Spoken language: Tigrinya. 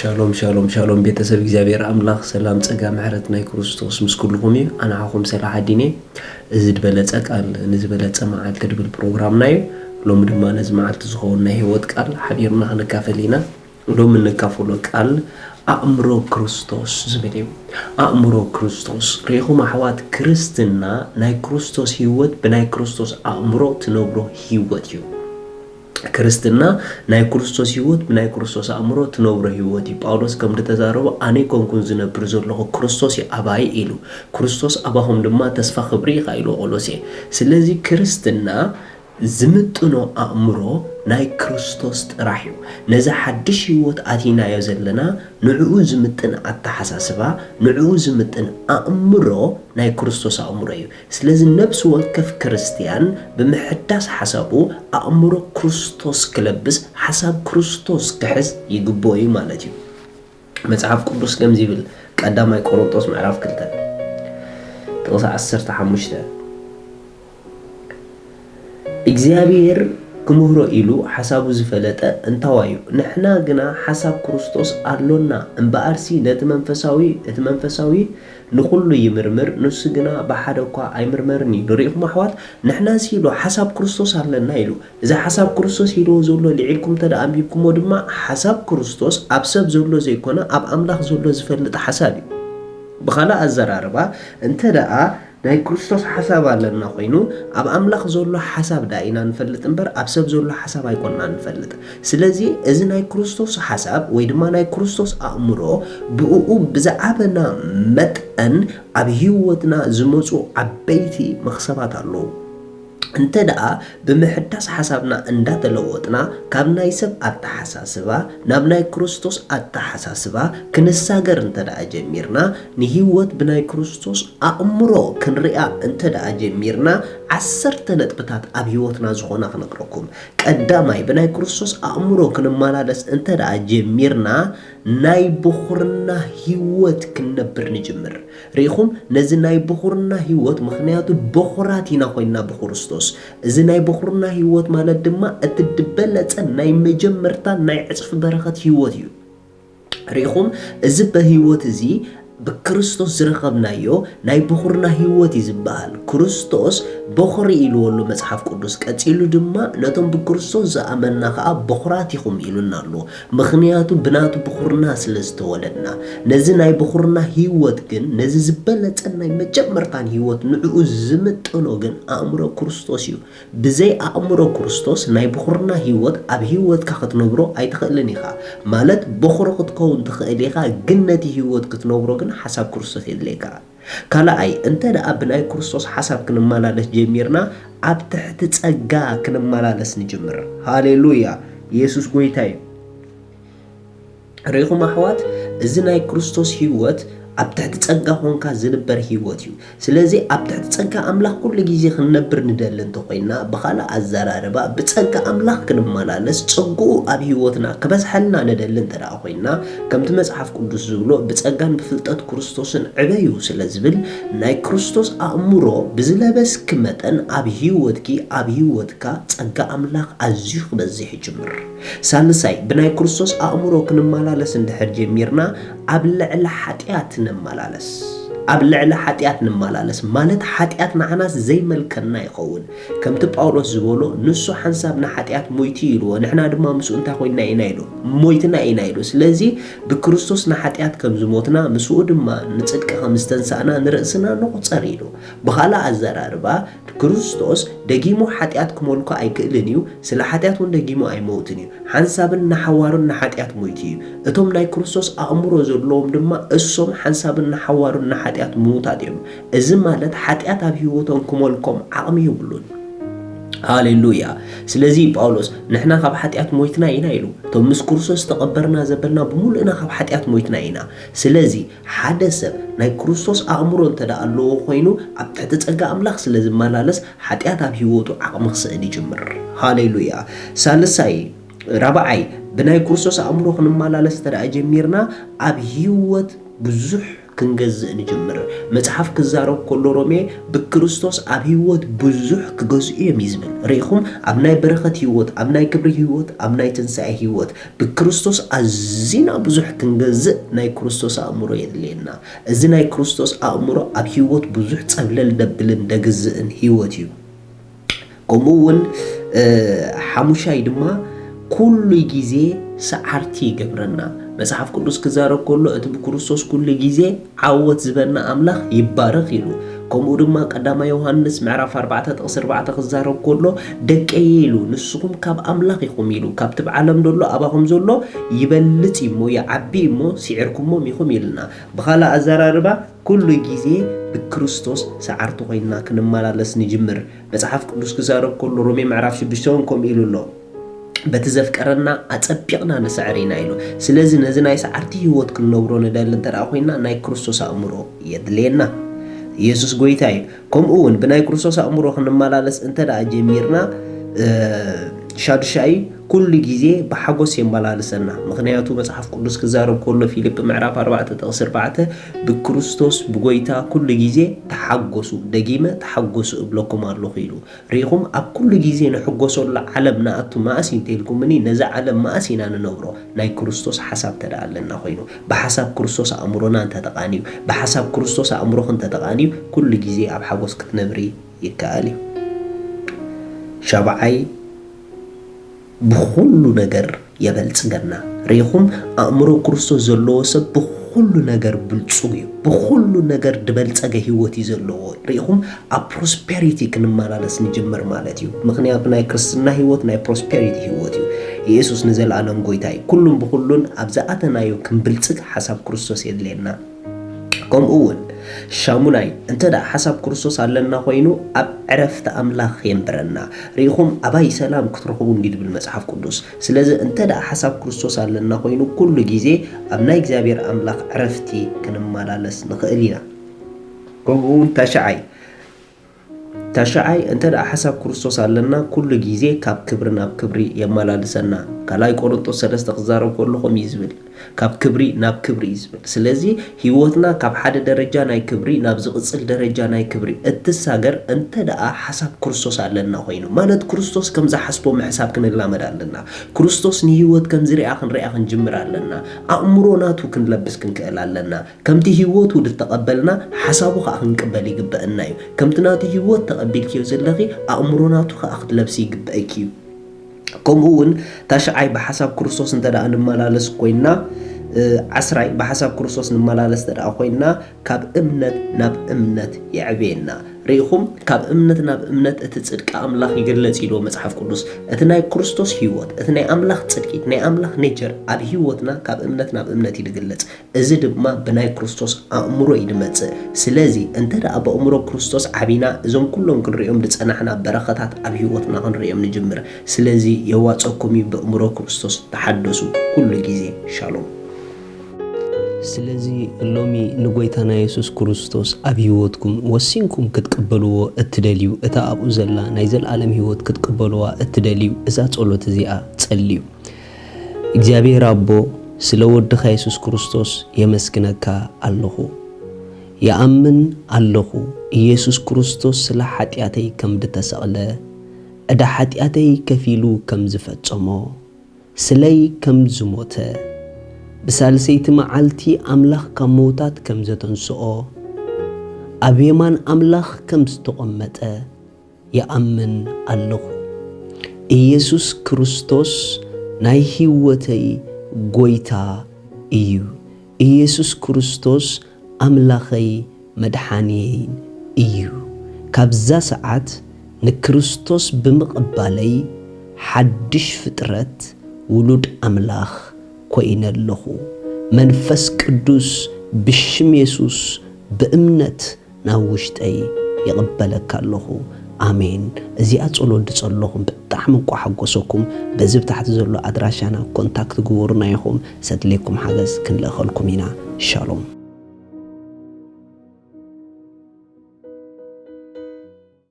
ሻሎም ሻሎም ሻሎም፣ ቤተሰብ እግዚኣብሔር ኣምላኽ ሰላም ጸጋ ምሕረት ናይ ክርስቶስ ምስ ኩልኹም እዩ። ኣንሓኹም ሰላሕ ኣዲኔ። እዚ ዝበለጸ ቃል ንዝበለጸ መዓልቲ ድብል ፕሮግራምና እዩ። ሎሚ ድማ ነዚ መዓልቲ ዝኸውን ናይ ህይወት ቃል ሓቢርና ክንካፈል ኢና። ሎሚ እንካፈሎ ቃል ኣእምሮ ክርስቶስ ዝብል እዩ። ኣእምሮ ክርስቶስ። ርኢኹም ኣሕዋት፣ ክርስትና ናይ ክርስቶስ ህይወት ብናይ ክርስቶስ ኣእምሮ ትነብሮ ህይወት እዩ። ክርስትና ናይ ክርስቶስ ህይወት ብናይ ክርስቶስ ኣእምሮ ትነብሮ ህይወት እዩ። ጳውሎስ ከም ዝተዛረቦ፣ ኣነ ኣይኮንኩን ዝነብር ዘለኹ፣ ክርስቶስ እዩ ኣባይ ኢሉ። ክርስቶስ ኣባኹም ድማ ተስፋ ክብሪ ኢኻ ኢሉ ቆሎሴ። ስለዚ ክርስትና ዝምጥኖ ኣእምሮ ናይ ክርስቶስ ጥራሕ እዩ። ነዚ ሓድሽ ህይወት ኣቲናዮ ዘለና ንዕኡ ዝምጥን ኣተሓሳስባ፣ ንዕኡ ዝምጥን ኣእምሮ ናይ ክርስቶስ ኣእምሮ እዩ። ስለዚ ነፍሲ ወከፍ ክርስትያን ብምሕዳስ ሓሳቡ ኣእምሮ ክርስቶስ ክለብስ፣ ሓሳብ ክርስቶስ ክሕዝ ይግብኦ እዩ ማለት እዩ። መጽሓፍ ቅዱስ ከምዚ ይብል፣ ቀዳማይ ቆሮንጦስ ምዕራፍ ክልተ ጥቕሲ ዓሰርተ ሓሙሽተ፣ እግዚኣብሔር ክምህሮ ኢሉ ሓሳቡ ዝፈለጠ እንታዋይ እዩ? ንሕና ግና ሓሳብ ክርስቶስ ኣሎና። እምበኣርሲ ነቲ መንፈሳዊ፣ እቲ መንፈሳዊ ንኹሉ ይምርምር፣ ንሱ ግና ብሓደ እኳ ኣይምርመርን ኢሉ። ርኢኹም ኣሕዋት፣ ንሕናስ ኢሉ ሓሳብ ክርስቶስ ኣለና ኢሉ። እዚ ሓሳብ ክርስቶስ ኢልዎ ዘሎ ልዒልኩም እንተ ደኣ ኣንቢብኩሞ ድማ፣ ሓሳብ ክርስቶስ ኣብ ሰብ ዘሎ ዘይኮነ፣ ኣብ ኣምላኽ ዘሎ ዝፈልጥ ሓሳብ እዩ። ብኻልእ ኣዘራርባ፣ እንተ ደኣ ናይ ክርስቶስ ሓሳብ ኣለና ኮይኑ፣ ኣብ ኣምላኽ ዘሎ ሓሳብ ደኣ ኢና ንፈልጥ እምበር፣ ኣብ ሰብ ዘሎ ሓሳብ ኣይኮንና ንፈልጥ። ስለዚ፣ እዚ ናይ ክርስቶስ ሓሳብ ወይ ድማ ናይ ክርስቶስ ኣእምሮ፣ ብእኡ ብዝዓበና መጠን ኣብ ህይወትና ዝመጹ ዓበይቲ መኽሰባት ኣለዉ። እንተ ደኣ ብምሕዳስ ሓሳብና እንዳተለወጥና፣ ካብ ናይ ሰብ ኣተሓሳስባ ናብ ናይ ክርስቶስ ኣተሓሳስባ ክንሳገር እንተ ደኣ ጀሚርና፣ ንህይወት ብናይ ክርስቶስ ኣእምሮ ክንሪኣ እንተ ደኣ ጀሚርና፣ ዓሰርተ ነጥብታት ኣብ ህይወትና ዝኾና ክነግረኩም። ቀዳማይ፣ ብናይ ክርስቶስ ኣእምሮ ክንመላለስ እንተ ደኣ ጀሚርና፣ ናይ ብኹርና ህይወት ክንነብር ንጅምር። ርኢኹም፣ ነዚ ናይ ብኹርና ህይወት፣ ምኽንያቱ በኹራት ኢና ኮይንና ብክርስቶስ። እዚ ናይ በኹርና ህይወት ማለት ድማ እቲ ዝበለጸ ናይ መጀመርታ ናይ ዕጽፊ በረኸት ህይወት እዩ። ርኢኹም፣ እዚ በህይወት እዚ ብክርስቶስ ዝረኸብናዮ ናይ በኹርና ህይወት እዩ ዝበሃል። ክርስቶስ በኹሪ ኢልዎ ኣሎ መጽሓፍ ቅዱስ። ቀጺሉ ድማ ነቶም ብክርስቶስ ዝኣመንና ኸኣ በኹራት ኢኹም ኢሉና ኣሎ። ምኽንያቱ ብናቱ በኹርና ስለ ዝተወለድና። ነዚ ናይ በኹርና ህይወት ግን፣ ነዚ ዝበለጸን ናይ መጀመርታን ህይወት ንዕኡ ዝምጥኖ ግን ኣእምሮ ክርስቶስ እዩ። ብዘይ ኣእምሮ ክርስቶስ ናይ በኹርና ህይወት ኣብ ህይወትካ ክትነብሮ ኣይትኽእልን ኢኻ። ማለት በኹሪ ክትከውን ትኽእል ኢኻ፣ ግን ነቲ ህይወት ክትነብሮ ግን ሓሳብ ክርስቶስ የድልየካ። ካልኣይ፣ እንተ ደኣ ብናይ ክርስቶስ ሓሳብ ክንመላለስ ጀሚርና፣ ኣብ ትሕቲ ጸጋ ክንመላለስ ንጅምር። ሃሌሉያ! ኢየሱስ ጎይታ እዩ። ርኢኹም ኣሕዋት፣ እዚ ናይ ክርስቶስ ህይወት ኣብ ትሕቲ ጸጋ ኾንካ ዝንበር ህይወት እዩ። ስለዚ ኣብ ትሕቲ ጸጋ ኣምላኽ ኩሉ ግዜ ክንነብር ንደሊ እንተኾይንና፣ ብኻልእ ኣዘራርባ ብጸጋ ኣምላኽ ክንመላለስ፣ ጸግኡ ኣብ ህይወትና ክበዝሐልና ንደሊ እንተ ደኣ ኮይንና፣ ከምቲ መጽሓፍ ቅዱስ ዝብሎ፣ "ብጸጋን ብፍልጠት ክርስቶስን ዕበዩ" ስለ ዝብል፣ ናይ ክርስቶስ ኣእምሮ ብዝለበስኪ መጠን ኣብ ህይወትኪ፣ ኣብ ህይወትካ ጸጋ ኣምላኽ ኣዝዩ ክበዝሕ ይጅምር። ሳልሳይ፣ ብናይ ክርስቶስ ኣእምሮ ክንመላለስ እንድሕር ጀሚርና፣ ኣብ ልዕሊ ሓጢኣት ንመላለስ። ኣብ ልዕሊ ሓጢኣት ንመላለስ ማለት፣ ሓጢኣት ንዓናስ ዘይመልከና ይኸውን። ከምቲ ጳውሎስ ዝበሎ፣ "ንሱ ሓንሳብ ንሓጢኣት ሞይቱ" ኢልዎ፣ ንሕና ድማ ምስኡ እንታይ ኮይንና ኢና ኢሉ? ሞይትና ኢና ኢሉ። ስለዚ፣ ብክርስቶስ ንሓጢኣት ከም ዝሞትና፣ ምስኡ ድማ ንጽድቂ ከም ዝተንሳእና ንርእስና ንቑጸር ኢሉ። ብኻልእ ኣዘራርባ፣ ክርስቶስ ደጊሙ ሓጢኣት ክመልኮ ኣይክእልን እዩ፣ ስለ ሓጢኣት እውን ደጊሙ ኣይመውትን እዩ። ሓንሳብን ንሓዋሩን ንሓጢኣት ሞይቱ እዩ። እቶም ናይ ክርስቶስ ኣእምሮ ዘለዎም ድማ እሶም ሓንሳብን ንሓዋሩን ንሓጢኣት ምዉታት እዮም። እዚ ማለት ሓጢኣት ኣብ ህይወቶም ክመልኮም ዓቕሚ የብሉን። ሃሌሉያ። ስለዚ ጳውሎስ፣ "ንሕና ካብ ሓጢኣት ሞይትና ኢና" ኢሉ። እቶም ምስ ክርስቶስ ዝተቐበርና ዘበልና ብምሉእና ካብ ሓጢኣት ሞይትና ኢና። ስለዚ ሓደ ሰብ ናይ ክርስቶስ ኣእምሮ እንተ ደኣ ኣለዎ ኮይኑ፣ ኣብ ትሕቲ ጸጋ ኣምላኽ ስለ ዝመላለስ፣ ሓጢኣት ኣብ ህይወቱ ዓቕሚ ክስእን ይጅምር። ሃሌሉያ። ሳልሳይ፣ ራብዓይ፣ ብናይ ክርስቶስ ኣእምሮ ክንመላለስ እንተ ደኣ ጀሚርና፣ ኣብ ህይወት ብዙሕ ክንገዝእ ንጅምር። መጽሓፍ ክዛረብ ከሎ ሮሜ ብክርስቶስ ኣብ ህይወት ብዙሕ ክገዝኡ እዮም እዩ ዝብል። ርኢኹም፣ ኣብ ናይ በረኸት ህይወት፣ ኣብ ናይ ክብሪ ህይወት፣ ኣብ ናይ ትንሳኤ ህይወት ብክርስቶስ ኣዚና ብዙሕ ክንገዝእ ናይ ክርስቶስ ኣእምሮ የድልየና። እዚ ናይ ክርስቶስ ኣእምሮ ኣብ ህይወት ብዙሕ ጸብለል ደብልን ደግዝእን ህይወት እዩ። ከምኡ እውን ሓሙሻይ ድማ ኩሉ ግዜ ሰዓርቲ ይገብረና። መጽሓፍ ቅዱስ ክዛረብ ከሎ እቲ ብክርስቶስ ኩሉ ግዜ ዓወት ዝበና ኣምላኽ ይባረኽ ኢሉ። ከምኡ ድማ ቀዳማይ ዮሃንስ ምዕራፍ ኣርባዕተ ጥቕሲ ኣርባዕተ ክዛረብ ከሎ ደቀየ ኢሉ፣ ንስኹም ካብ ኣምላኽ ኢኹም ኢሉ፣ ካብቲ ብዓለም ዘሎ ኣባኹም ዘሎ ይበልጽ እሞ ይዓቢ እሞ ስዒርኩሞም ኢኹም ኢልና። ብኻልእ ኣዘራርባ ኩሉ ግዜ ብክርስቶስ ሰዓርቲ ኮይንና ክንመላለስ ንጅምር። መጽሓፍ ቅዱስ ክዛረብ ከሎ ሮሜ ምዕራፍ ሽዱሽተ እውን ከምኡ ኢሉ ኣሎ። በቲ ዘፍቀረና ኣጸቢቕና ንስዕር ኢና ኢሉ። ስለዚ ነዚ ናይ ሰዓርቲ ህይወት ክንነብሮ ንደሊ እንተ ደኣ ኮይንና ናይ ክርስቶስ ኣእምሮ የድልየና። ኢየሱስ ጎይታ እዩ። ከምኡ እውን ብናይ ክርስቶስ ኣእምሮ ክንመላለስ እንተ ደኣ ጀሚርና ሻዱሻይ ኩሉ ግዜ ብሓጎስ የመላልሰና። ምኽንያቱ መጽሓፍ ቅዱስ ክዛረብ ከሎ ፊልጲ ምዕራፍ ኣርባዕተ ጥቕሲ ኣርባዕተ ብክርስቶስ ብጎይታ ኩሉ ግዜ ተሓጎሱ፣ ደጊመ ተሓጎሱ እብለኩም ኣለኹ ኢሉ። ርኢኹም፣ ኣብ ኩሉ ግዜ ንሕጎሰሉ ዓለም ንኣቱ መኣስ እዩ እንተኢልኩምኒ፣ ነዛ ዓለም መኣስ ኢና ንነብሮ? ናይ ክርስቶስ ሓሳብ እንተ ደኣ ኣለና ኮይኑ፣ ብሓሳብ ክርስቶስ ኣእምሮና እንተ ተቓንዩ፣ ብሓሳብ ክርስቶስ ኣእምሮኽ እንተ ተቓንዩ፣ ኩሉ ግዜ ኣብ ሓጎስ ክትነብሪ ይከኣል እዩ። ሻብዓይ፣ ብኹሉ ነገር የበልጽገና። ርኢኹም፣ ኣእምሮ ክርስቶስ ዘለዎ ሰብ ብኹሉ ነገር ብልጹግ እዩ። ብኹሉ ነገር ዝበልጸገ ህይወት እዩ ዘለዎ። ርኢኹም፣ ኣብ ፕሮስፐሪቲ ክንመላለስ ንጅምር ማለት እዩ። ምኽንያቱ ናይ ክርስትና ህይወት ናይ ፕሮስፐሪቲ ህይወት እዩ። ኢየሱስ ንዘለኣለም ጎይታ እዩ። ኩሉን ብኹሉን ኣብ ዝኣተናዮ ክንብልጽግ ሓሳብ ክርስቶስ የድልየና። ከምኡ እውን ሻሙናይ፣ እንተ ደኣ ሓሳብ ክርስቶስ ኣለና ኮይኑ ኣብ ዕረፍቲ ኣምላኽ የንብረና። ርኢኹም፣ ኣባይ ሰላም ክትረኽቡ እንዲ ድብል መጽሓፍ ቅዱስ። ስለዚ እንተ ደኣ ሓሳብ ክርስቶስ ኣለና ኮይኑ ኩሉ ግዜ ኣብ ናይ እግዚኣብሔር ኣምላኽ ዕረፍቲ ክንመላለስ ንኽእል ኢና። ከምኡ እውን ታሽዓይ፣ ታሽዓይ፣ እንተ ደኣ ሓሳብ ክርስቶስ ኣለና ኩሉ ግዜ ካብ ክብሪ ናብ ክብሪ የመላልሰና። ካልኣይ ቆሮንጦስ ሰለስተ ክዛረብ ከሎ ከምኡ እዩ ዝብል፣ ካብ ክብሪ ናብ ክብሪ እዩ ዝብል። ስለዚ ህይወትና ካብ ሓደ ደረጃ ናይ ክብሪ ናብ ዝቕጽል ደረጃ ናይ ክብሪ እትሳገር እንተ ደኣ ሓሳብ ክርስቶስ ኣለና ኮይኑ፣ ማለት ክርስቶስ ከም ዝሓስቦ ምሕሳብ ክንላመድ ኣለና። ክርስቶስ ንህይወት ከም ዝሪኣ ክንሪኣ ክንጅምር ኣለና። ኣእምሮ ናቱ ክንለብስ ክንክእል ኣለና። ከምቲ ህይወቱ ዝተቐበልና ሓሳቡ ኸኣ ክንቅበል ይግበአና እዩ። ከምቲ ናቱ ህይወት ተቐቢልክዮ ዘለኺ ኣእምሮ ናቱ ኸኣ ክትለብሲ ይግበአኪ እዩ። ከምኡ እውን ታሽዓይ ብሓሳብ ክርስቶስ እንተ ደኣ ንመላለስ ኮይንና፣ እ፣ ዓስራይ ብሓሳብ ክርስቶስ ንመላለስ እንተ ደኣ ኮይንና፣ ካብ እምነት ናብ እምነት የዕብየና። ርኢኹም፣ ካብ እምነት ናብ እምነት እቲ ጽድቂ ኣምላኽ ይግለጽ ኢሉ መጽሓፍ ቅዱስ። እቲ ናይ ክርስቶስ ህይወት፣ እቲ ናይ ኣምላኽ ጽድቂ፣ ናይ ኣምላኽ ኔቸር ኣብ ህይወትና ካብ እምነት ናብ እምነት እዩ ዝግለጽ። እዚ ድማ ብናይ ክርስቶስ ኣእምሮ እዩ ዝመጽእ። ስለዚ እንተ ደኣ ብኣእምሮ ክርስቶስ ዓቢና፣ እዞም ኩሎም ክንርእዮም ዝጸናሕና በረኸታት ኣብ ህይወትና ክንርእዮም ንጅምር። ስለዚ የዋጸኩም እዩ፣ ብኣእምሮ ክርስቶስ ተሓደሱ ኩሉ ግዜ። ሻሎም። ስለዚ ሎሚ ንጎይታና የሱስ ክርስቶስ ኣብ ህይወትኩም ወሲንኩም ክትቅበልዎ እትደልዩ፣ እታ ኣብኡ ዘላ ናይ ዘለኣለም ህይወት ክትቅበልዋ እትደልዩ፣ እዛ ጸሎት እዚኣ ጸልዩ። እግዚኣብሔር ኣቦ፣ ስለ ወድኻ የሱስ ክርስቶስ የመስግነካ ኣለኹ። ይኣምን ኣለኹ፣ ኢየሱስ ክርስቶስ ስለ ሓጢኣተይ ከም ዝተሰቕለ፣ ዕዳ ሓጢኣተይ ከፊሉ ከም ዝፈጸሞ፣ ስለይ ከም ዝሞተ፣ ብሳልሰይቲ መዓልቲ ኣምላኽ ካብ ምዉታት ከም ዘተንስኦ፣ ኣብ የማን ኣምላኽ ከም ዝተቖመጠ ይኣምን ኣለኹ። ኢየሱስ ክርስቶስ ናይ ህይወተይ ጐይታ እዩ። ኢየሱስ ክርስቶስ ኣምላኸይ መድሓንየይን እዩ። ካብዛ ሰዓት ንክርስቶስ ብምቕባለይ ሓድሽ ፍጥረት ውሉድ ኣምላኽ ኮይነ ኣለኹ። መንፈስ ቅዱስ ብሽም የሱስ ብእምነት ናብ ውሽጠይ ይቕበለካ ኣለኹ። ኣሜን። እዚኣ ጸሎት ዝጸለኹም ብጣዕሚ እንቋ ሓጎሰኩም። በዚ ብታሕቲ ዘሎ ኣድራሻና ኮንታክት ግበሩና ኢኹም። ዘድልየኩም ሓገዝ ክንልእኸልኩም ኢና። ሻሎም።